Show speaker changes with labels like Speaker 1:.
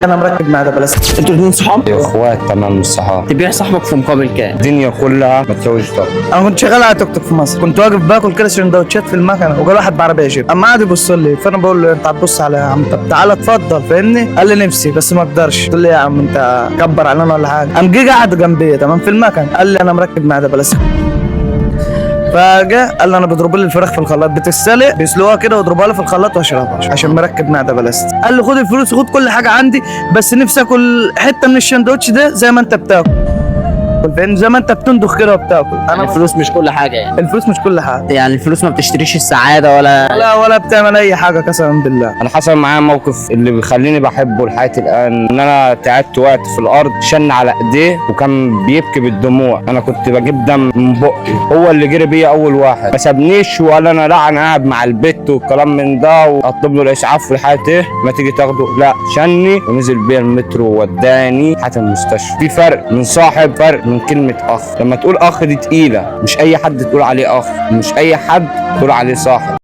Speaker 1: انا مركب معده بلاستيك.
Speaker 2: انتوا الاثنين صحاب؟
Speaker 3: اخوات، تمام، مش صحاب.
Speaker 2: تبيع صاحبك في مقابل كام؟
Speaker 3: الدنيا كلها ما تساويش طب.
Speaker 1: انا كنت شغال على توك توك في مصر، كنت واقف باكل كده سندوتشات في المكنه، وجا واحد بعربيه جيب، اما قعد يبص لي، فانا بقول له انت هتبص على يا عم؟ طب تعالى اتفضل، فاهمني؟ قال لي نفسي بس ما اقدرش. قلت له يا عم انت كبر علينا ولا حاجه؟ قام جه قعد جنبي تمام في المكنه، قال لي انا مركب معده بلاستيك. فجاء قال لي انا بيضربوا لي الفراخ في الخلاط، بتتسلق بيسلقوها كده ويضربوها لي في الخلاط واشربها عشان مركب معده بلاستيك. قال لي خد الفلوس وخد كل حاجة عندي، بس نفسي اكل حتة من الشندوتش ده زي ما انت بتاكل، فاهم؟ زي ما انت بتندخ كده وبتاكل.
Speaker 2: يعني
Speaker 1: انا
Speaker 2: الفلوس مش كل حاجة يعني.
Speaker 1: الفلوس مش كل حاجه.
Speaker 2: يعني الفلوس ما بتشتريش السعادة ولا
Speaker 1: لا ولا بتعمل اي حاجة قسما بالله.
Speaker 3: انا حصل معايا موقف اللي بيخليني بحبه لحياتي الان، ان انا تعبت وقت في الارض، شن على ايديه وكان بيبكي بالدموع، انا كنت بجيب دم من بقي، هو اللي جري بيا اول واحد، ما سابنيش وقال انا لا انا قاعد مع البت والكلام من ده، واطلب له الاسعاف لحياتي ايه ما تيجي تاخده، لا شني ونزل بيا المترو ووداني حتى المستشفى. في فرق من صاحب، فرق من كلمة اخ. لما تقول اخ دي تقيله، مش اي حد تقول عليه اخ، مش اي حد تقول عليه صاحب.